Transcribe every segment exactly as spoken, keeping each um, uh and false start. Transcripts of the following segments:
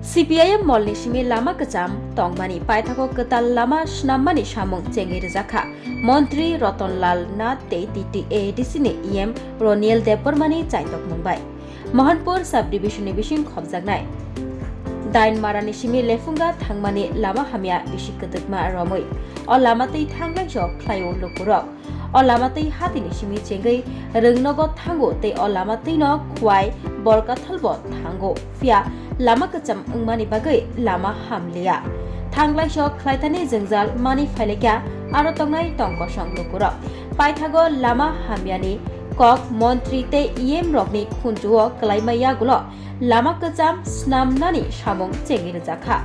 C P I M molni simi lama kwcham tongmani paithago kwtal lama swnammani samung chengwi rwjakha. Montri Roton Lal Nath tei T T A A D C ni E M Roniel Debbarmani chaitokmung bai Mohanpur subdivision ni bising khopjaknai Dainmarani simi Lefunga thangmani lama hamya bisi kwdwkma romwi o lama twi thanglai sok khlaio lukurok. O lama twi hatini simi chengwi rwngnogo thango tei o lama twino Khwai Borkathal bo thango, phiya lama kwcham wngmani bagwi lama hamliya. Thanglai sok khlaithani jwngjal mani phailaikha aro tongnai tongkosong lukurok. Paithago lama hamyani kok montri tei E M rokni khunjuo kwlaima yagulo lama kwcham snamnani samung chengwi rwjakha.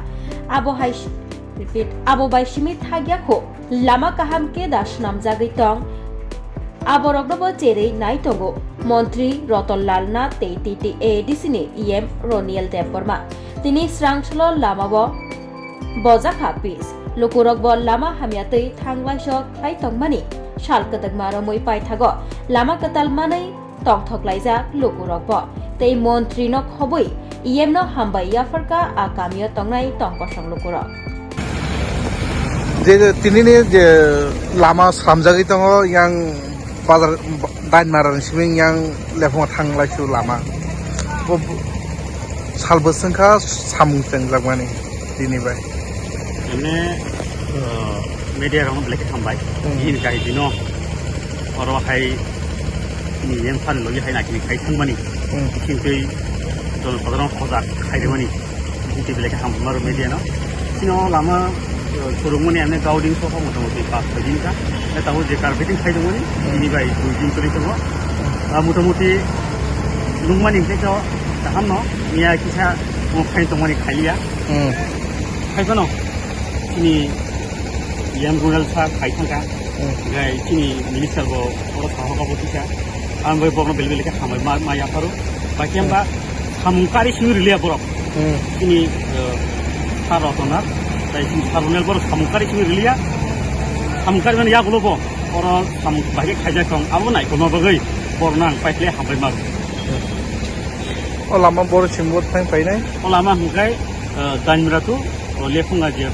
Abo hai, repeat, abo bai simi thakya kho lama kaham khe da snamjagwi tong. Aborokno bo cherwi nai tongo montri Roton Lal Nath tei T T A A D C ni E M Roniel Debbarma. Tini srangsolo lama bo bojakha pis. Lukurok bo lama hamya twi thanglai sok khlai tongmani sal kwdwkma romwi paithago lama kwtal manwi tongthok laijak lukurok bo. Tei montri no khobwi E M no hambai yapharkha a kamio tongnai tongkosong lukurok. Je, je tinini je lama slamjagwi tongo yang bazar, Dainmara ni simi yang Lefunga thanglai su lama. Bo, bo, sal bwswng kha samung chengjakmani tini bai. Emne, uh, media rok belai khe hambai. Hmm. Bini kahini no. Oro hai ni yang sani logi hai nakini khai thangmani. Hmm. Kintui jon sadharon hojak khai demani. Bini belai khe hambai maro media no. Sino lama, uh, surungmani emne gauding sofa motamuti pas soi din kha. Tabo je carpeting khai dongmani, bini bai dui din kwrwi tongo. Ah, motamuti nukmani hwnkhe to kaham no, miya kisa mo khai tongmani khaiya. Hmm. Khai phano chini E M Roniel sir khai thangkha. Hmm. Gai chini minister bo oro sahoka bo kisa. Ang bai borno bel bel khe hambai ma, ma yapharo. Bai khe Hmm. ba samung kari simi riliya borok. Hmm. Chini, eh, sir Roton Nath, tai chini sir Roniel borok samung kari simi riliya. Samung kari mani yagulo bo oro samung bahai khaijak tong. Abo naikolma bagwi borno ang paikhle hambai maru. O lama boro chimbo thang painai? O lama hwnkhe, eh, Dainmara to, o Lefunga je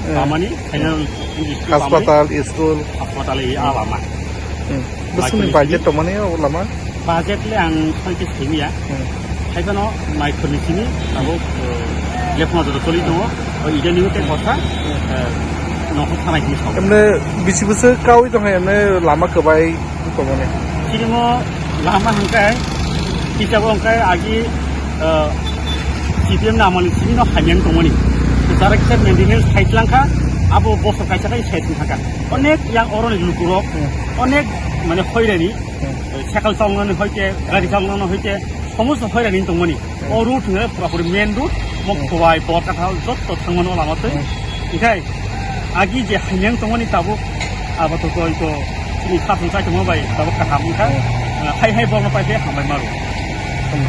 Eh. Pamani, final school pamani. Hospital, school. Hospital e a lama. Hmm. Bwswkni Michael budget Smith. Tongmani o lama? Budget le ang soi khe simiya. Hmm. Hai phano mai khorni simi, abo, eh, Lefunga joto choli tongo. O idani tei kotha, Hmm. eh, nokho thanai hini sao. Emne bisi bwswk kaui tongkha emne lama kwbai tongmani. Chini mo lama hwnkhe, kisa bo hwnkhe agi, eh, C P M ni amolni simi no hamya tongmani. Jara kisa maintenance khai tlangkha, abo bosor kaisa khai sai thangkha. Onek yang oroni lukurok, Hmm. onek mane hoirani, Hmm. eh, sakal chaloknani hoite, gari chaloknani hoite, somosto hoirani tongmani. Hmm. O road hwnkhe pura puri main road, mo Hmm. Khowai, Borkathal, jotto thangmani o lama twi. Hmm. Hinkhe agi je hamya tongmani tabuk, abo to koi to chini khasong chai tongma bai tabuk kaham wngkha. Hmm. Eh, hai hai borno paikhe hambai maru. Hmm.